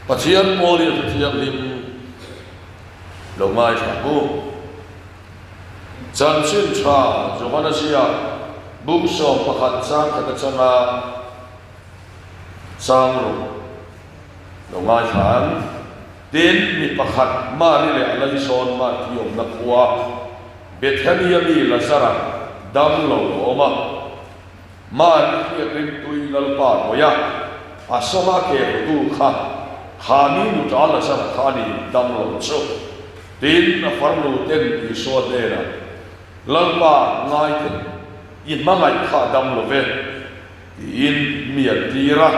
Pathian pawlin a thu thianghlim lo ngaithla hu. Chanchin tha Johana ziak bung 11 chang khat atanga chang ruk lo ngaithla ang. Tin, mi pakhat Mari leh a laizawn Marthi awmna khua Bethania mi Lazara dam lo a awm a. Mari hriat ringtui Lalpa hnuaia a sama ke hmutu kha kha mi nuta Lazara kha a ni dam lo chu. Tin, a farnu ten Isua hnenah, Lalpa, ngaithei, i hmangaih kha a dam lo ve, tiin mi an tir a.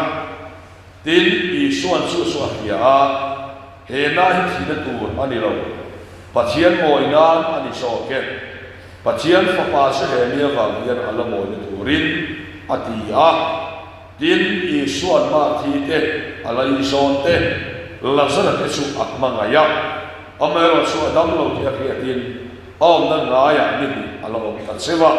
Tin, Isua'n chu chu a hria a, He na hi thihna tur a ni lo, Pathian mawi nan a ni zawk e. Pathian Fapa chu he mi avang hian a la mawina turin a ti a. Tin, Isua'n Marthi te, a laizawn te, Lazara te chu a hmangaih a. Amaherawhchu chu a dam lo tih a hriatin a awmna ngaiah ni hnih a la awm ta cheu a.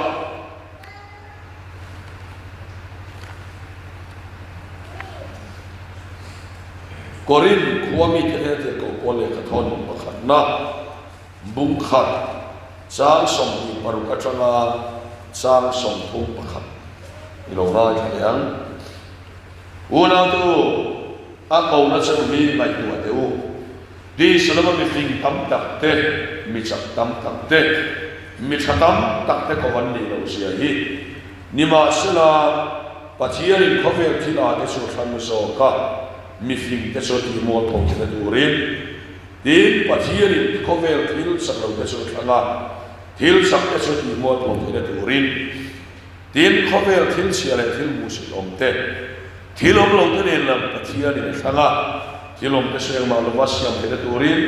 Korin khua mite hnena tirhkoh pawl lehkha thawn pakhatna bung khat chang 26 atanga chang 31 i lo ngaithla leh ang. Unautu, a kohna cheu hi ngaihtuah teh u. Tisa lama mifing tam tak te, mi chak tam tak te, mi tha tam tak te ko an nih loh zia hi. Nimahsela, Pathianin khawvel thil a te chu a thlan zawk a, mifing te chu a tihmual tho thina turin. Tin, Pathianin khawvel thil chak lo te chu a thlan a, thil chak te chu a tihmual tho thina turin. Tin, khawvel thil chhia leh thil hmuhsit awm te, thil awm lo te nen lam Pathianin a thlang a, thil awm te chu engmah lova siam theihna turin,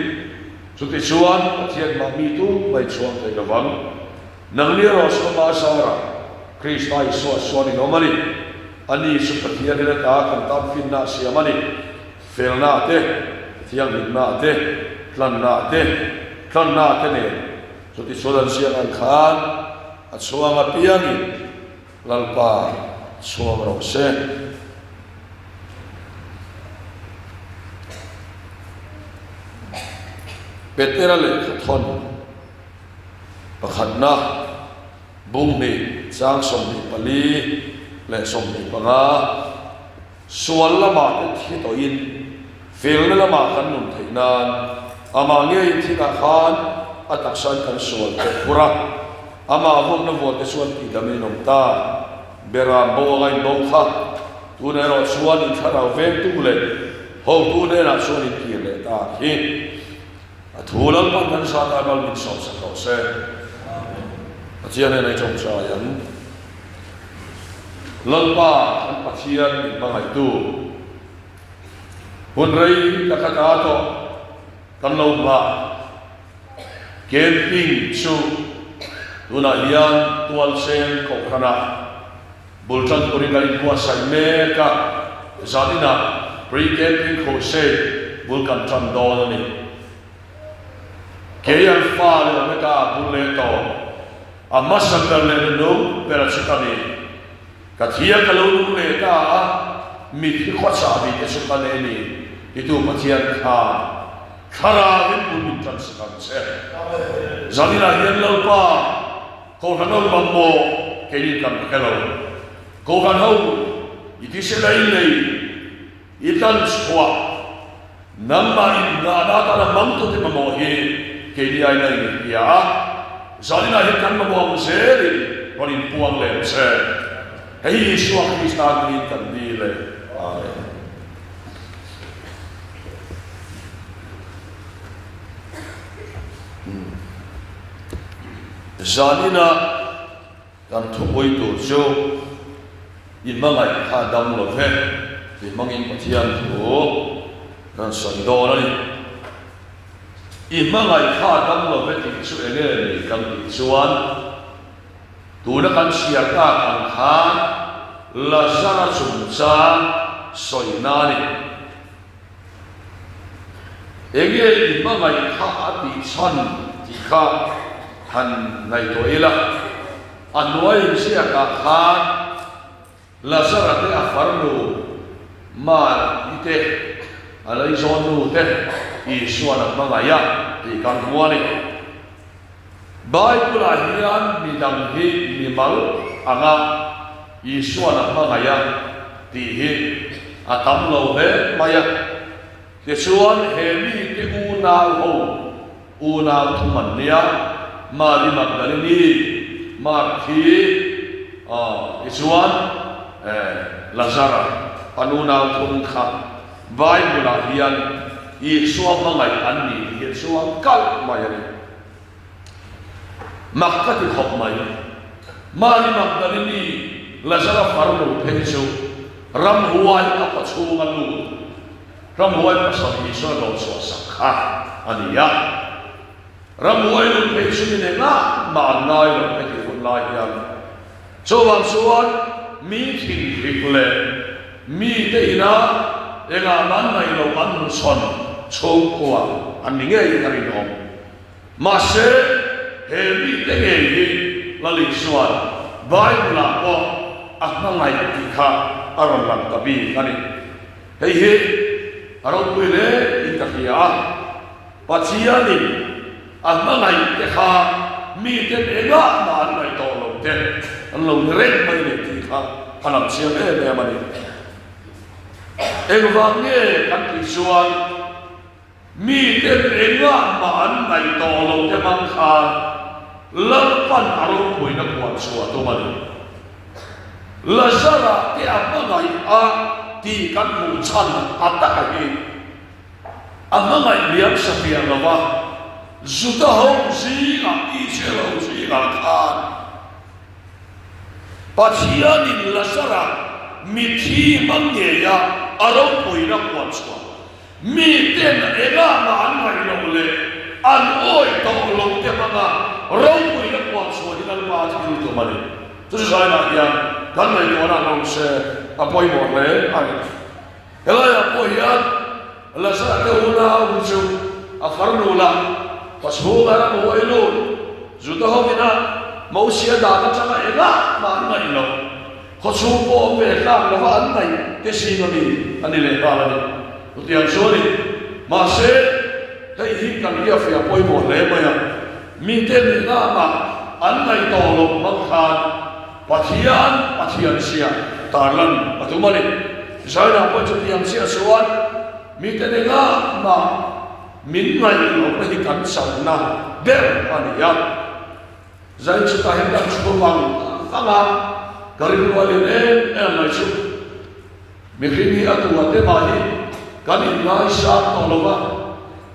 chutichuan Pathian mah mi tu mai chhuang thei lovang. Nangni erawh chu ama zarah Krista Isua chuan in awm a ni. Ani chu Pathian in ata kan tan finna a siam a ni. Felna te, thianghlimna te, tlanna te, tlanna te nen chutichuan an ziak ang khan, A chhuang apiangin Lalpa chhuang rawh se. Petera lehkha thawn pakhatna bung hnih chang 24 leh 25 sual lamah te thi tawhin felna lamah kan nun theih nan amah ngeiin thingah khan a taksain kan sual te phur a, amah vawkna vuah te chuan tihdamin in awm ta. Beram bo anga in bo kha tunah erawh chuan in thlarau vengtu leh hotu hnenah chuan in kir leh ta khi. A thu Lalpan kan zat a mal min sawmsak rawh se. Pathian hnenah i tawngtai ang. Lalpa kan Pathian min hmangaihtu hun rei tak ata tawh kan lo hmah camping chu tunah hian tualcheng kohhranah bul tan turin kan inbuatsaih mek a, zaninah pre-camping crusade bul kan tan dawn a ni. Kei Alpha leh Omega bul leh tawp, a hmasa ber leh nunung ber a chu ka ni. Ka thia ka lo nung leh ta a, mitthi khawchah bik te chu ka nei a ni, titu Pathian khan Thlarauin bul min tan sak ang che. Zaninah hian Lalpa, Kohhran ho mamawh keinin kan hre lo. Kohhran ho i thisen a innei, i tlan chhuah, nangmah innghahna atana hmangtute mamawh hi keini aina in hria a, zaninah hian kan mamawh ang zelin rawn inpuang leh ang che. Hei hi Isua Krista hmingin kan dil e. Amen. Zanina kan thupui tur chu i hmangaih kha dam lo ve ti hmangin Pathian thu kan sawi dawn a ni. I hmangaih kha dam lo ve tih chu eng nge ni kan tih chuan tuna kan chhiar tak ang khan Lazara chungchang sawina a ni. Enge i hmangaih kha a tih chhan tih kha han ngaihtuah ila, a hnuai inziakah khan Lazara te a farnu Mari te. A laizawn nu te Isuan a hmangaih a tih kan hmu a ni. Bible-ah hian mi dang hi mimal anga Isuan a hmangaih a tih hi a tam lo hle mai a. Tichuan he mite unau ho unau thum an nia, Mari Magdalini, Marthi, tichuan Lazara an unau thum kha Bible-ah hian Isua hmangaih an ni tih hi a chuang kalh mai a ni. Mak ka ti khawp mai. Mari Magdalini, Lazara farnu phei chu ramhuai a kawchhung a lut. Ramhuai pasal Isua lo chhuah sak kha a ni a. Ramhuai lut phei chu mi nen ah mah an ngai lo heti hun lai hian. Chuvang chuan mi thinhrik leh mite ina engah mah an ngaih loh an hmuchhawn chhungkua an ni ngei a rinawm. Mahse, he mite ngei hi Lali chuan Bible-ah pawh a hmangaih tih kha a rawn lang ta bik a ni. Hei hi a ropui hle in ka hria a, Pathianin a hmangaih te kha miten engah mah an ngaih tawh lo te an lo ni reng mai leh tih kha a lang chiang em em a ni. Engvang nge kan tih chuan Miten engah mah an ngaih tawh lo te hmang khan Lalpan a ropuina puan chhuah tum a ni. Lazara te a hmangaih a tih kan hmuh chhan a taka hi a hmangaih liam sapiah lo va, Juda ho zingah, Israel ho zingah khan Pathianin Lazara mithi hmang ngeia a ropuina puan chhuah Miten engah mah an ngaih loh leh an awi tawh lo te hmanga ropuina puan chhuah hi Lalpa thil tum a ni. Chu zainah hian kan ngaihtuahna an awm se a pawimawh hle a ni. Helaiah pawh hian Lazara te unau hi chu a farnu lah pachhunga ram huai lut Juda hovina Mosia dan atanga engah mah an ngaih loh. Khawchhung pawh ve tlak lova an ngaih te sin a ni a ni leh nghal a ni. Chutiang chu a ni. Mahse, hei hi kan riahfiah pawimawh hle mai a, mite nihna mah an ngaih tawh loh hmang khan Pathian Pathian sia tarlan a tum a ni. Zainah pawh chutiang chiah chuan mite nihna mah min ngaih lohna hi kan chauhna ber a ni a. Zai chutah hian kan thu vang vang a, ka rilru a lian em em mai chu. Mihring hi a tu a te mah hi kan inngaisang tawh lo va,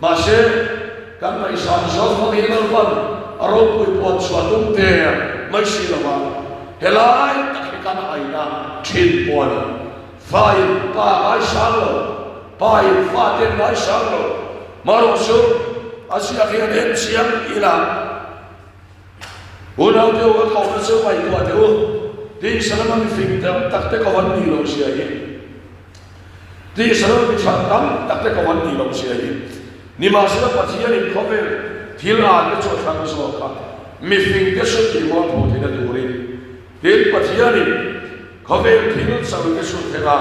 mahse kan ngaihsan zawng hmang hi Lalpan a ropui puan chhuah tum der mai si lo va, helai tak hi kan aina thin pawh a ni. Fain pa ngaisang lo, pain fate an ngaisang lo, marawh chu a ziak hian en chiang ila, Unau te u ka kohna chu ngaihtuah teh u, tisa lama mi fing tam tak te ko an nih loh zia hi, tisa lama mi that tam tak te ko an nih loh zia hi, nimahsela Pathianin khawvel thil an te chu a thlang zawk a, mi fing te chu tih mual pho theihna turin, tin Pathianin khawvel thil chau te chu thleng a,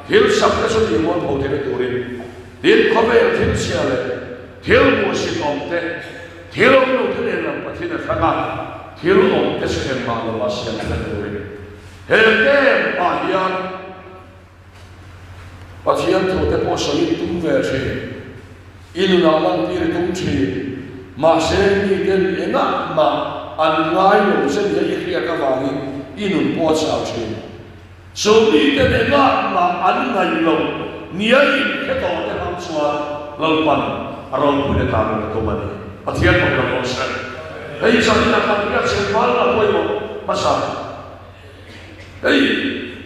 thil sak te chu tih mual pho theihna turin, tin khawvel thil chhia leh thil hmuhsit awm te, Thil awm lo te nen lam Pathian a thlang a, thil awm te chu engmah lova siam hre turin he game ah hian Pathian thu te pawh sawi in tum ve thin, i nunah lantir i tum thin, mahse miten engah mah an ngai lo che nia i hriat avangin i nun pawh a chau thin. Chu miten engah mah an ngaih lo nia inhre tawh te hmang chuan Lalpan a ropuina tan a tum a ni. Pathian fak lo rawh se. Hei zanin a kan riak chhe mal a pawimawh hmasa. Hei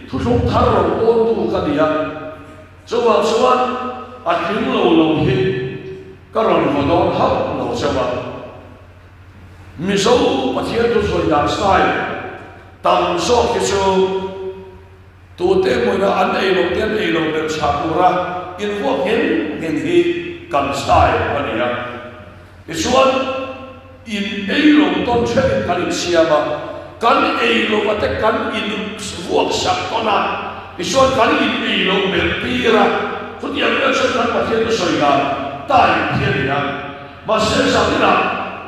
thuthlung thar ro pawntu ka ni a, chuvang chuan a tling lo lo hi ka rawn vaw dawn hauh lo chauh a. Mizo Pathian thusawi dan style tam zawk hi chu tute hmuina an ei loh te an ei lo ber chhah tura invuak nghen nghen hi kan style a ni a. Tichuan, in ei lo tawn thenin kan insiam a, kan ei lo a te kan invuak sak tawn a, tichuan kan in ei lo ber tir a. Chutiang vel chuan kan Pathian chu sawi dan ta in thi a ni a. Mahse zaninah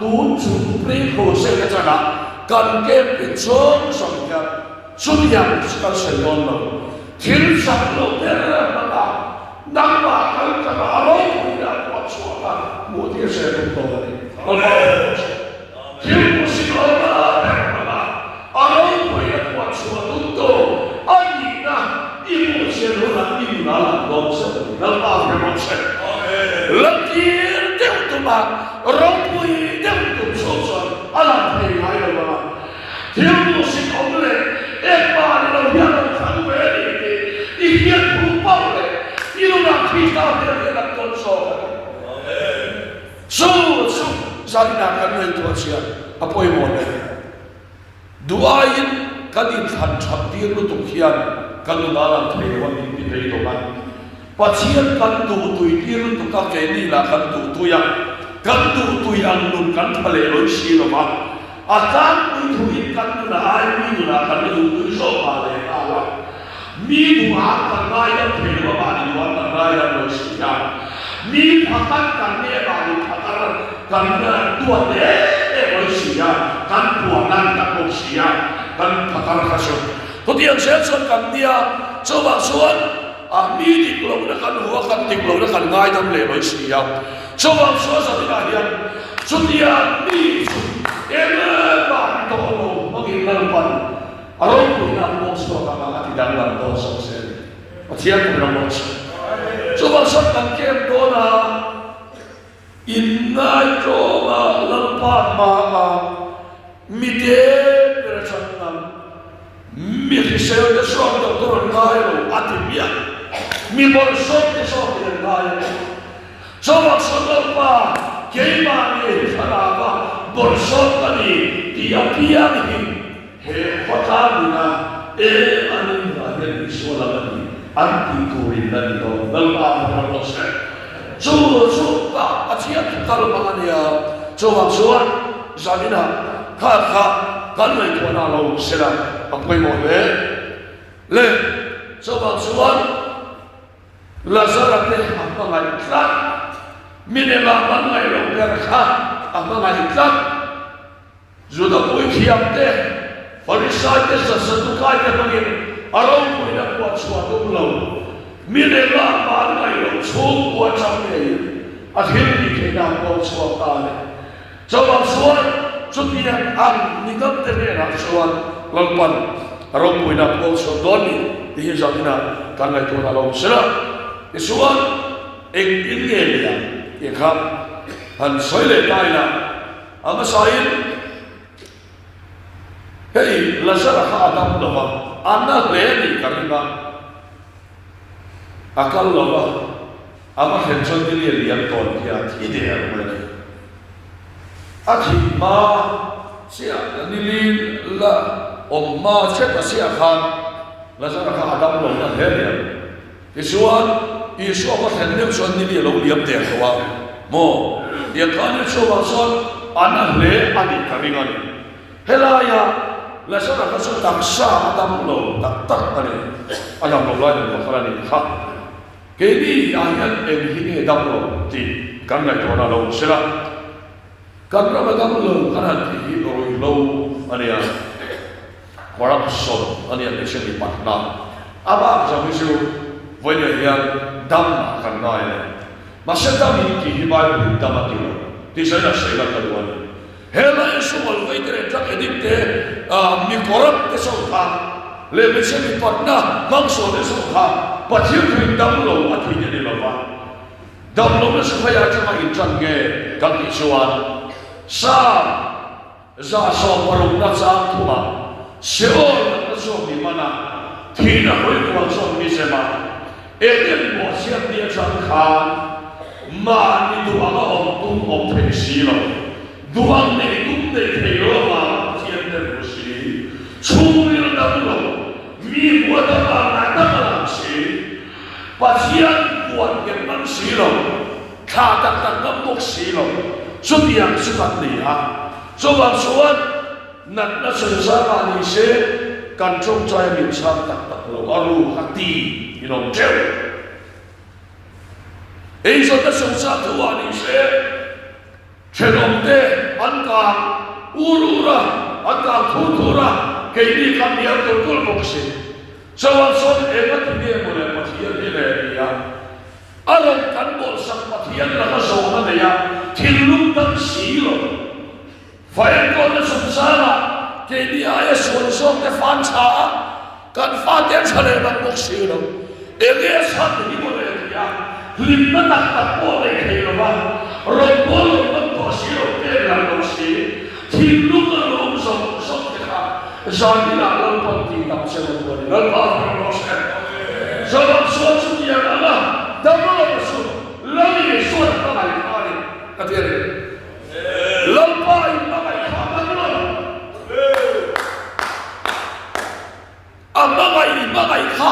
tun chung pre crusade atanga kan camp in zawng zawng hian chutiang chu kan sawi dawn lo. Thil chak lo ber hmanga nangmah kal tanga a ropui dah pawh chhuak a hmuh tir se tum dawn a ni. Thil hmuhsit lo ber hmanga A ropuina puan chhuah tum tu a nihna i hmuh chian hunah i nun a lang dawn che a ni. Lalpa hre rawh che. Lantir deuh tuma ropui deuh tum chhuak chuan a lang thei ngai lo ang a. Thil hmuhsit awm leh engmah ni lo hian lo thlang ve a ni tih i hriat thu pauh leh i nunah Krista hmel hi a lang dawn zawk a ni. Chu chu zaninah kan ngaihtuah chian a pawimawh hle. Duh aiin kan inthlan that tir lutuk hian kan nun a lang thei lo a min ti phei tawh a. Pathian kan duh tui tir lutuk a, keini lah kan duh tui a, kan duh tui ang nun kan tha leh lawih si lo va. A tlangpui thuin kan nunah ai mi nunah kan la duh tui zawk mah leh nghal a. Mi duhah kan ngaidam thei lo a, mahni duhah kan ngaidam lawih si a. Mi phakhat kan nge mahni phakar kan duat em em lawih si a, kan puan nan tak bawk si a, kan phakar kha chu. Chutiang zel chuan kan nia, chuvang chuan a mi dik lohna kan hua kan dik lohna kan ngaidam leh lawih si a. Chuvang chuan zaninah hian chutiang mi chu engmah ni tawh lo hmangin Lalpan A ropuina an pawh chhuak ang a, a ti danglam dawn sawk se a ni. Pathian pawhin a mawh che. Chuvang chuan kan kem dawn a, inngaitawng a, Lalpa hmaah mite ber a chhan ngam, mi hrisel te chuan doctor an ngai lo a ti miah, mi bawlhsawm te zawkin an ngai a ni. Chuvang chuan Lalpa, keimah ngei hi thlalak a, bawlhsawm ka ni tih apiang hi, He khawtlang nuna eng an inhmuh hian Isua lam a ni an tih turin la ni dawn. Lalpa an ram rawh se. Chu chu pa Pathian thu kal hmang a nia. Chuvang chuan zaninah kha kha kan ngaihtuahna a lo awm sela a pawimawh hle. Le chuvang chuan Lazara te a hmangaih tlat. Mi nena hmangaih loh ber kha a hmangaih tlat. Juda puithiam te, Farisai te, Sadukai te hmangin a ropuina puah chhuah tum lo. Mi lehla hman ngaih loh chhungkua chang ngeiin a thil tih theihna an pawm chhuak ta a ni. Chuvang chuan chutiang ang nidam te hnenah chuan Lalpan a ropuina a puang chhuak dawn ni tih hi zaninah kan ngaihtuahna a lo awm sela. Tichuan engtin nge niang tih kha han sawi leh ta ila. A hmasain, Hei, Lazara kha a dam lo va, a na hle a nih ka ring a. A kal lo va, a va thlen chuan ni a liam tawn khi a thi der mai a ni. A thih hma chiah, ni li la awm hma chet a chiah khan Lazara kha a dam lo na hle a ni ang. Tichuan, Isua va thlen deuh chuan ni li a lo liam der tawh a, maw? Tiang khan Isua vang chuan a na hle a nih ka ring a ni. Helaia Lazara kha chu taksa a dam lo tak tak a ni, a dam lo lai nen pakhat a nih kha. Keini ah hian eng hi nge dam lo tih kan ngaihtuahna lo awm sela, kan ram a dam lo kan han tih hi ruihhlo a nia. Corruption a nia hmeichhia mi patna a bak zawng hi chu vawiin hian dam ah kan ngai a ni. Mahse dam in tih hi Bible in dam a ti lo tih zain a sawi lan ka duh a ni. He lai sual vei te leh drug addict te mi corrupt te zawng kha leh hmeichhia mi patna hmang sual te zawng kha Pathian thu in dam lo a tih te ni lo va. Dam lo na chu phei atanga in tan nge kan tih chuan Psalm 160 chang thumah Seol natna chuan mi man a, thihna hawikual chuan mi zem a, Eden bawhchhiat ni atang khan mahni duh anga awm tum awm thei si lo, duh ang nei tum nei thei lo avanga Pathian te hmu si, chhungril dam lo, mi hmu a dam ang a dam a lang si, Pathian puan nghet ngam si lo, Thla tak tak ngam bawk si lo, chutiang chu kan ni a. Chuvang chuan natna chungchangah ni se kan tawngtai a min chhang tak tak lo, a ru a ti in awm teuh. Eizawnna chungchang thu ah ni se, thenawmte an kang ur ur a, an kang thur thur a, keini kan hnial tul tul bawk si. Chuan sawn eng a ti nge maw le Pathian hi le ti a, a rawn kan bawlhsak Pathian laka zawhna nei a, thinlung dam si lo. Fa enkawlna chungchangah keini aia sual zawkte fan tha a, kan fate an tha leh bang bawk si lo. Enge a chhan hi maw le ti a, hlimna tak tak pawh nei thei lo va, rawngbâwl lo hman tawh si lo, pek lang lo si, thinlung a lawm zawk zawk te kha zan inah Lalpan tih tam che rawn duh a ni. Lalpa hmel rawh se. Zoram sual chu tiang ang a, dam lo chu Lal Isuan a hmangaih kha a ni, ka ti a ni. Lalpa in hmangaih kha a hmang lo. A hmangaih i hmangaih kha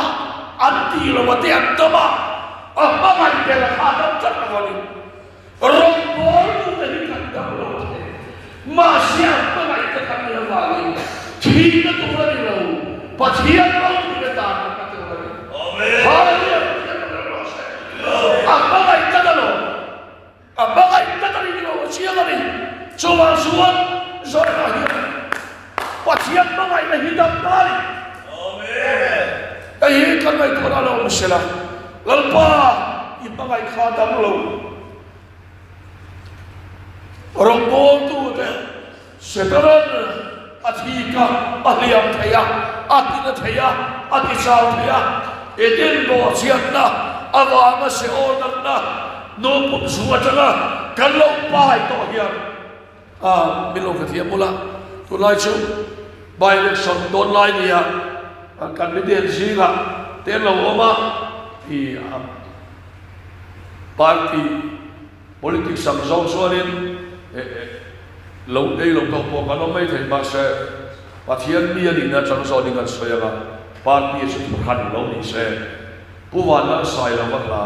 an tih lo a te an dam a, a hmangaih ber kha a dam tlat lo a ni. Rawngbâwl tute hi kan dam lo thei. Mahse a hmangaih te kan nih avangin thihna tur a ni lo, Pathian ropuina tan kan la tur a ni. Hallelujah Pathian ro rawh se. A hmangaih tlat alawm. A hmangaih tak a ni tih a chiang a ni. Chuvang chuan Zoema hian Pathian hmangaihna hi dam ta a ni. Hei hi kan ngaihtuahna a lo awm sela, Lalpa i hmangaih kha dam lo. Rawngbawltute Setaran a thik a, a hliam thei a, a tina thei a, a tichau thei a. Eden bawhchhiatna avanga Seol natna nupum chung atanga kan lo pai tawh hian a min lo hrethiam bul a. Tunlai chu by election dawn lai nia kan miten zingah te an lo awm a, i party Politics ang zawng chuanin lo ei lo tawh pawh kan awm mai thei mahse Pathian mi a nihna atang zawnin kan sawi ang a, party chu thuhran lo ni se. Pu Vanlalsai lova hla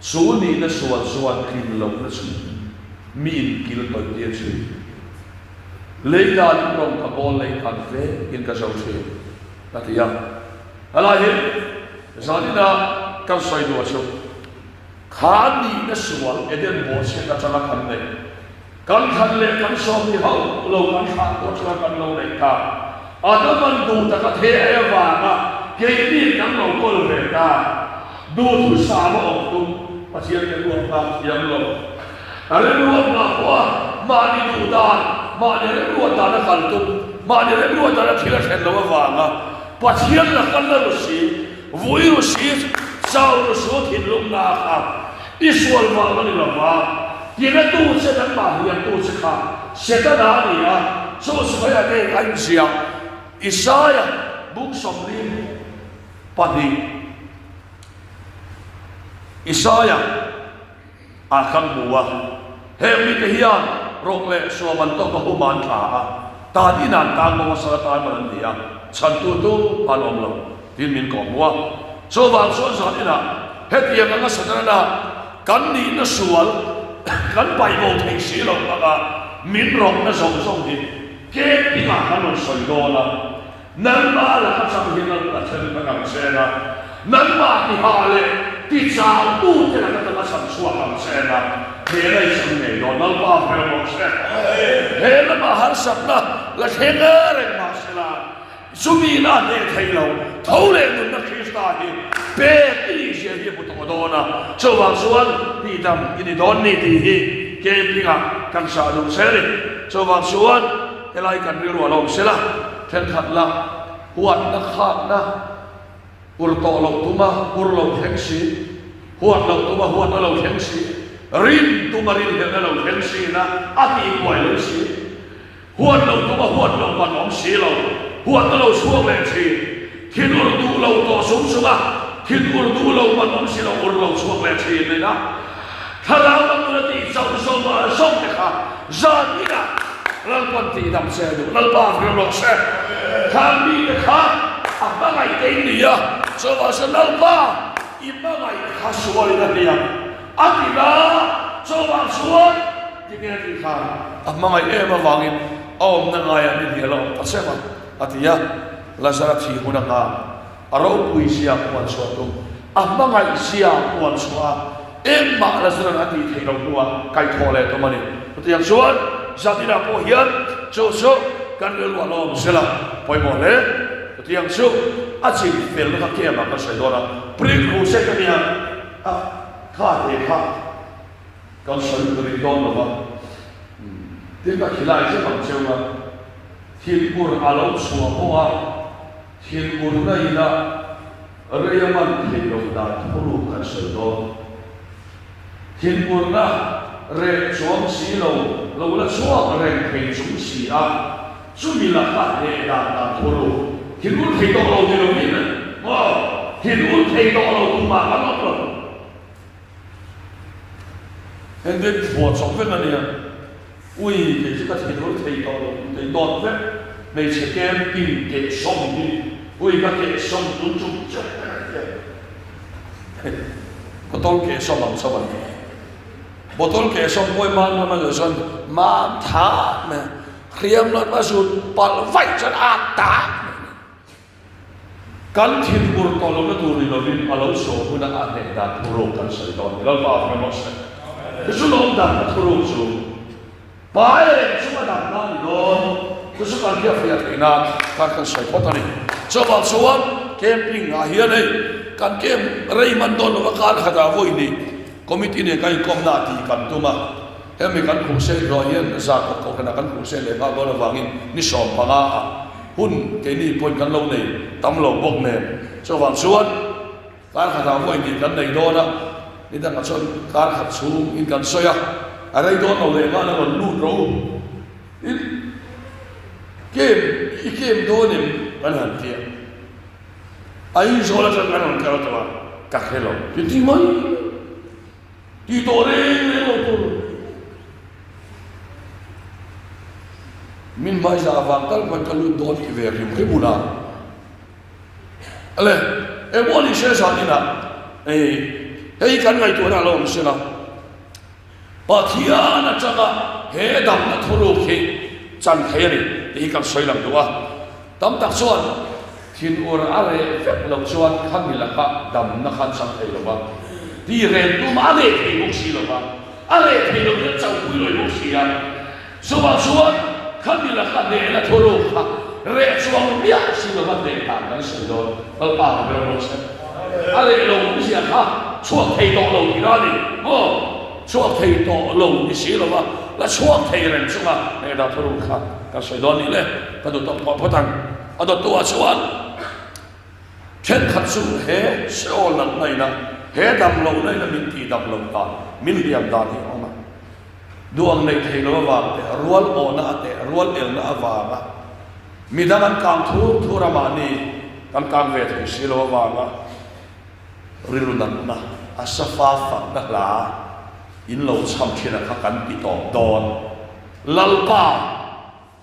chu nihna sual chuan tlin lohna chu mi inkil tawih tir thin. Lei danin rawng ka bawl lei dan ve in ka zo thin a ti a. Helai hi zanina kan sawi duh a chu. Kha nihna sual Eden bawhchhiat atanga kan neih, kan thlan leh kan sawm ni hauh lo kan thlah pawh atanga kan lo neih ta. Adam an duh taka the ai avanga keini kan lo kawl ve ta. Duhthusam a awm tum Pathian te ruat nghak thiam lo. Remruat nghah pawh a mahni duh dan, mahni remruat dan a kal tum, mahni remruat dan a thil a thlen loh avanga Pathian laka la ru si, Vui ru si, chau ru su thinlung na kha i sual vang a ni lo va, tina tu che nangmah hliam tu che kha Setana a ni a, chu sipai a ngei a inziak. Isaia bung 42 Isaia ah kan hmu a, heng mite hian rawk leh suam an tawk a hum an tla a, tan in an tan bawk a sal atan man an ni a, chhantu tu an awm lo tiin min kawh hmu a. Chuvang chuan zan inah hetiang anga Satanana kan nihna sual kan paih bo thei si lo anga min rawkna zawng zawng hi camping ah kan rawn sawi dawn a, Nangmah laka chang hian a la then tak ang che na, nangmah tiha leh tichau te laka tanga chhan chhuak ang che na, he la i chhan ngei dawn Lalpa hmel rawh se. He lamah harsatna la thleng reng mah sela, chumi la hneh thei lo tho leh nunna Krista hi pek i nih zia hi a hmu tawh dawn a, chuvang chuan tihdam i ni dawn ni tih hi camping-ah kan sah duh che a ni. Chuvang chuan helai kan rilru a lo awm sela. Thenkhat la huatna khatna ur tawh loh tuma ur lo thleng si, huat loh tuma huatna lo thleng si, rin tuma rinhlelhna lo thleng si ina a tihbuai lo si, huat loh tuma huat loh man awm si lo, huatna lo chhuak leh thin, thin ur duh lo tawh chung chunga thin ur duh lo man awm si lo ur lo chhuak leh thin ina thlarau lam nuna tih chauh zawng a zawng te kha zan inah Lalpan tih dam che duh Lalpa hrilh rawh se. Khang mite kha a hmangaih te in ni a, chuvang chuan Lalpa i hmangaih kha sualin a hliam a ti la, chuvang chuan tinge tih kha a hmangaih em avangin a awmna ngaiah ni hnial a awm ta che va a ti a, Lazara thi hun a nghak a ropui zia puan chhuah tum a hmangaih zia puan chhuah a. Engmah Lazaran a tih theih loh hnuah kaihthawh leh tum a ni. Chutiang chuan Zaninah pawh hian chu chu kan rilru a lo awm zel a, pawimawh hle. Chutiang chu a chin felna kha camp ah kan sawi dawn a, pre-crusade a nia a kha te kha kan sawi rih dawn lo va. Tin ka khilai zet ang cheu a, thinur a lo chhuah pawh a, thinurna ina Rei a man thei lo dan thuruk kan sawi dawn. Thinurna reh chuang si lo, lo la chhuak reng thei chung si a, chumi laka hneh dan dan thuruk. Thinur thei tawh lo ni lo in maw? Thinur thei tawh lo tumah kan awm lo. Engtin phuah chawp vek a nia. Ui, kei chu ka thinur thei tawh lo, kei dawt vek. Hmeichhe camping kehsawm hi, ui ka kehsawm tun chung chiah vek a nia. Bottle kehsawm ang chauh a ni. Bottle kehsawm pawh hi mam lam a nih chuan mam tha mai a, hriam lam a zut palh vaih chuan a ta mai a ni. Kan thinur tawh lohna tur ni lovin a lo saw huna a hneh dan thuruk kan sawi dawn. Lalpa a hre mawh se. Chu chu lawm dan a thuruk chu pai reng chunga dam na a ni dawn. Chu chu kan hriatfiah theih nan khan kan sawi phawt a ni. Chuvang chuan camping ah hian hei kan camp rei hman dawn lova kar khatah vawi ni committee nen kan inkawmna ah tih kan tum a. Hemi kan khuhse zawh hian zarkawt kohhranah kan khuhse leh nghal dawn avangin ni 15 ah Hun keini pawhin kan lo nei tam lo bawk nen, chuvang chuan kar khatah vawi hnih kan nei dawn a, ni dangah chuan kar khat chhung in kan sawi a, a rei dawn lo leh nghal a rawn lut ro in kem i kem dawn em kan han ti a, Aizawl atang kan rawn kal tawh a, ka hre lo ti ti mai. Tih tawh reng reng lo tur. Min hmaiza avang tal khan ka lut dawn tih ve hrim hrim hun a. Ale, engpawh ni se zan inah hei hei kan ngaihtuahna a lo awm sela. Pathian atanga he damna thuruk hi chan thei a ni tih hi kan sawi lang duh a. Tam tak chuan thinur a reh vek loh chuan khami laka damna khan chang thei lo va, ti reng tum a reh thei bawk si lo va, a reh thei lo hian chauhpui lawi bawk si a. Chuvang chuan khami laka hnehna thuruk kha reh chuang miah si lo va hneh dan kan sawi dawn. Lalpa ka ber bawk che. A reh lo awmzia kha chhuak thei tawh lo tih a ni maw? Chhuak thei tawh lo ni si lo va, la chhuak thei reng chunga hnehna thuruk kha kan sawi dawn ni le. Ka duh tawk pawh phawt ang. A dawttu ah chuan thenkhat chu he Seol natna ina he dam lohna ina min tih dam loh dan, min hliam dan hi a awm a. Duang neih thei lo avang te, rual awhna a teh, rual elna avanga midang an kang thur thur a mahni kan kang ve thei si lo avanga rilru natna a safa fakna hla in lo chham thin a kha kan ti tawp dawn. Lalpa!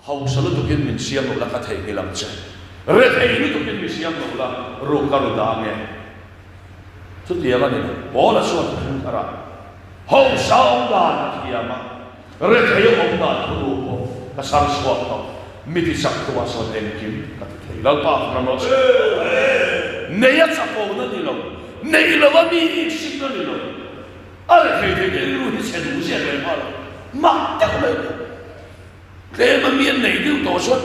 Hausa lutukin min siam lo la ka theihnghilh ang che. Rethei lutukin mi siam lo la ruk ka ru dah nge? Chutiang a ni lo. Paula chuan thil thar a hausa awm dan a thiam a, rethei awm dan thu ru pawh ka chhar chhuak tawh. Mi ti chak tu ah chuan engkim ka ti thei. Lalpa ka ram rawh che. Nei a chapona ni lo, nei lo a mi iksikna ni lo. A rethei thei te rilru hi chhe duh ziak leh nghal a, mak deuh mai ni. Tlem a mi an nei deuh tawh chuan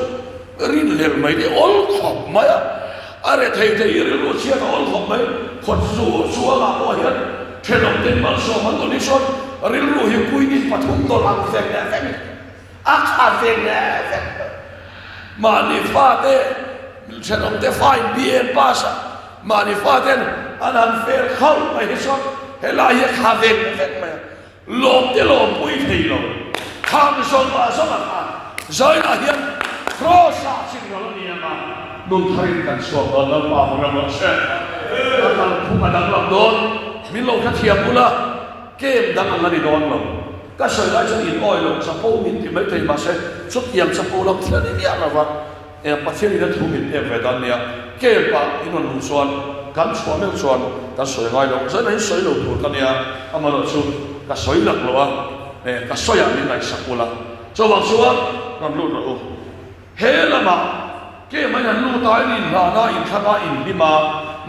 rinhlelh mai te awl khawp mai a, a rethei thei i rilru chhiat a awl khawp mai. Khawt zu chuangah pawh hian thenawm ten malsawm an dawn hi chuan rilru hi kuinin pathum dawlh ang vek leh vek a kha vek leh vek mai. Mahni fate thenawm te fa in BA an pass a, mahni faten an han fail khauh mai hi chuan helai hi a kha vek leh vek mai a. Lawm te lawm pui thei lo. Khang zawng ah zawng ah khan Zainah hian Kraws ah chin ral a ni ang a, nun tharin kan chhuak dawn Lalpa va ram rawh se. A kalphung a danglam dawn. Min lo hrethiam bula kem dang ang a ni dawn lo. Ka sawi lai chuan in awi lo chapo min ti mai thei mahse chutiang chapo lam thil a ni miah lo va. Eng Pathian in a thu min pek ve dan nia, camp ah in rawn luh chuan kan chhuah meuh chuan kan sawi ngai lo, zaina in sawi lo tur ka nia, amaherawh chu ka sawi lak lo a, eh ka sawi ah min ngaihsak ula, chuvang chuan rawn lut rawh u. He lamah camp ah in han lut a, in inhlahna, inthlang a, inhlim a,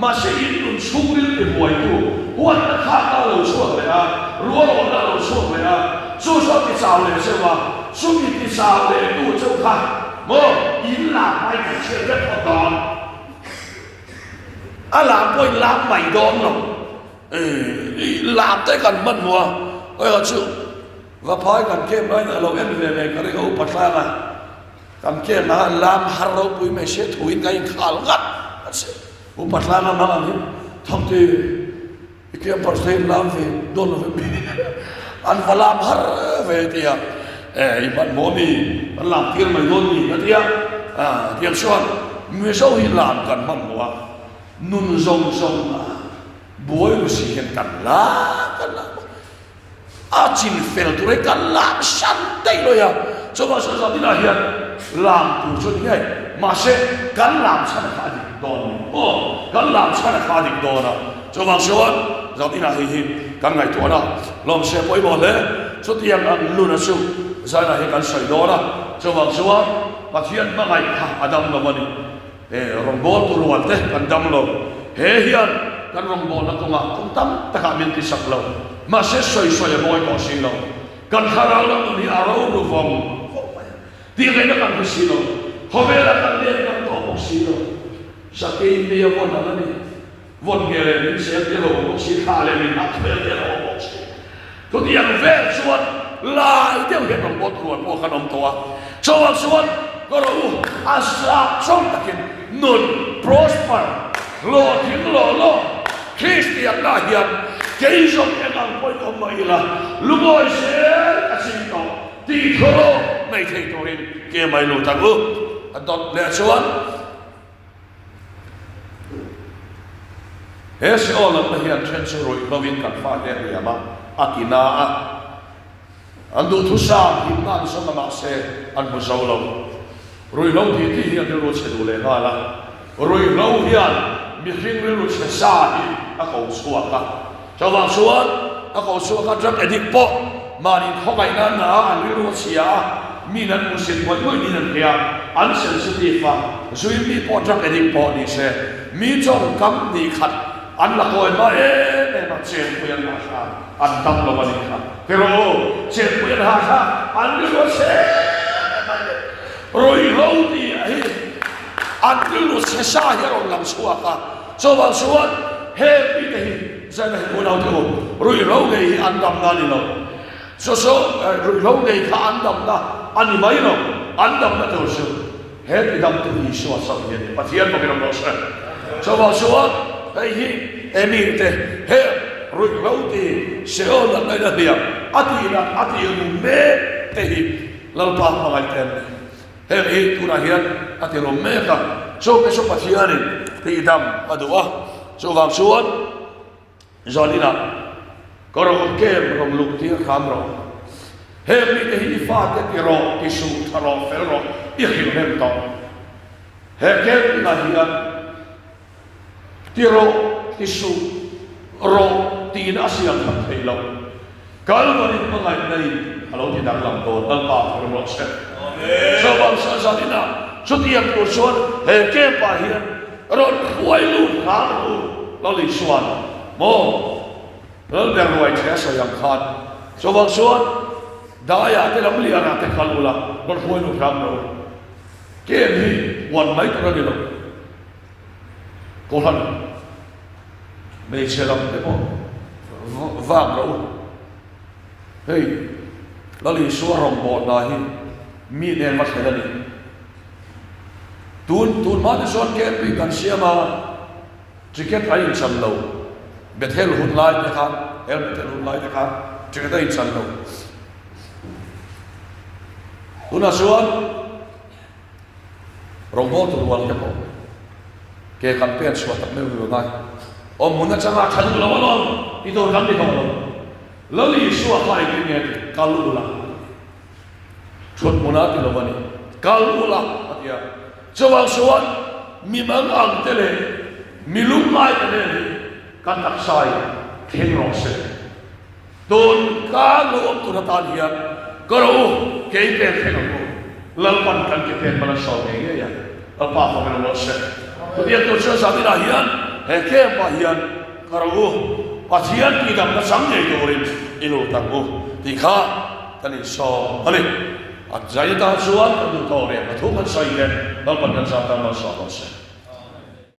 Mahse in nun chhungril ti buaitu huatna khakna a lo chhuak leh a, rualawhna a lo chhuak leh a, chu chu a ti chau leh cheu a, chumi ti chau leh tu cheu kha maw in lam hmai kan chhiat vek phawt dawn. A lam pawh in lam mai dawn lo. Lam te kan hman hmuh a, hei chu va phai kan kem laiin a lo en ve ve ka ring a upa tlang a. Kan kem a, lam har ropui mai sia thuin kan inkhal ngat a che. Upa tlang a hmang ang hi thawkti i kem par se in lam ve dawn lo ve an va lam har ve tia e i hmanhmawh mi an lam tir mai dawn mi ka tia a tiang chuan Mizo hi lam kan hmanhmawh a nun zawng zawng a buai ru si hian kan lam kan lam a. A chin fel tur hi kan lam hran daih lawih a, chuvang chuan zan inah hian lam tur chu a ni ngei, mahse kan lam chhan a kha a dik dawn a ni maw? Kan lam chhan a kha a dik dawn a, chuvang chuan zan inah hei hi kan ngaihtuahna lawmse pawimawh hle, chutiang ang luna chu zainah hian kan sawi dawn a, chuvang chuan Pathian hmangaih kha a dam lo a ni. He rawngbawltu rual te kan dam lo. He hian kan rawngbawlna kawngah kawng tam takah min ti sak lo. Mahse sawi sawi a mawi tawh si lo. Kan thlarau lam nun hi a ro ru vawng vawng mai a. Tih ngaihna kan hre si lo. Khawvelah kan let ngam tawh bawk si lo. Sakei mi a vawn ang a ni. Vawn nge leh min sel te lo awm bawk si, thla leh min hak vel te lo awm bawk si. Chutiang vel chuan lai deuh hian rawngbawltu rual pawh khan awm tawh a. Chuvang chuan ka rawh u, a zah zawng takin nun prosper hlawhtling law law Kristianna hian kei zawng eng ang pawhin awm mah ila lungawi zel ka ching tawh tih thawrawh nei thei turin ke mai lut ang u. A dawt leh chuan. He Seol lamna hian then chu ruih hlovin kan fate a hliam a, a ti na a. An duhthusam himna an zawng a mahse an hmu zo lo. Ruihhlo tih tih hi an rilru chhe duh leh nghal a. Ruihhlo hian mihring rilru chhe sa hi a ko chhuak a. Chuvang chuan a ko chhuak a, drug addict pawh mahni khawngaihna na an rilru a chhia a, min an hmusit ngawih ngawih niin an hria, an sensitive a, zui mi pawh drug addict pawh ni se, mi tawngkam nih khat an la kawi hma em em a, chenpui an hah hram an dam lo a nih kha. Tiraw u, chenpui an hah hram an rilru a chhe em em mai le. Ruihhlo tih hi an rilru chhe sa hi a rawn lang chhuak a. Chuvang chuan heng mite hi zaina hi unaute u, ruihhlo ngei hi an damna a ni lo. Chu chu ruihhlo ngei kha an damna a ni mai lo, an damna tur chu he tidamtu Isua chauh hi a ni. Pathian bawkin awm rawh se. Chuvang chuan hei hi he mite heng ruihhlo ti Seol natna in a hliam a tihna a tih ru mek te hi Lalpa hmangaih te an ni. Heng hi tunah hian a ti rawm mek a, chungte chu Pathianin tihdam a duh a, chuvang chuan zaninah ka rawn kem rawn luk tir hram rawh. Heng mite hi i fate ti rawh, ti suh, tha rawh, fel rawh, i hrilh rem tawh. He kem inah hian Ti rawh, ti suh rawh tiin a siam that theih loh. Kalvarin hmangaihna in a lo ti danglam dawn, Lalpa thawm rawh se. Chuvang chuan zaninah chutiang tur chuan he camp ah hian rawn hruai lut hram ru Lal Isuan maw Lalber ruai che a sawi ang khan. Chuvang chuan daiah te lam lianah te kal ula rawn hruai lut hram ru. Camp hi huan mai tur a ni lo. Kohhran hmeichhe lam te pawh vak rawh u. Hei Lal Isua rawngbawlna hi mi nen va thlen a ni. Tun tun hma te chuan camping kan siam a, ticket a inchan lo. Bethel hun lai te khan, El Bethel hun lai te khan ticket a inchan lo. Tunah chuan Rawngbawltu rual te pawh ke kan pen chhuah tak meuh meuh ngai. Awm hmun atanga tha duh lo alawm ti tur kan ni tawh lo. Lal Isua kha engtin nge ti? Kal ula a ti. Thut hmunah ti lo a ni. Kal ula a ti a. Chuvang chuan mi mang ang te leh mi lungngai te nen hi kan taksa in thleng rawh se. Tun ka lo awm tur atan hian ka ro u, kei pen thleng ang u. Lalpan kan ke pen hman a sawi ngei ngei a, Lalpa fak in awm rawh se. Chutiang tur chuan zan inah hian he camp ah hian ka ro u, Pathian tihdamna chang ngei turin i lut ang u tih kha kan insawm a ni. A zai atan chuan kan duh tawh reng a thu kan sawi te Lalpan kan zat tan malsawm rawh se.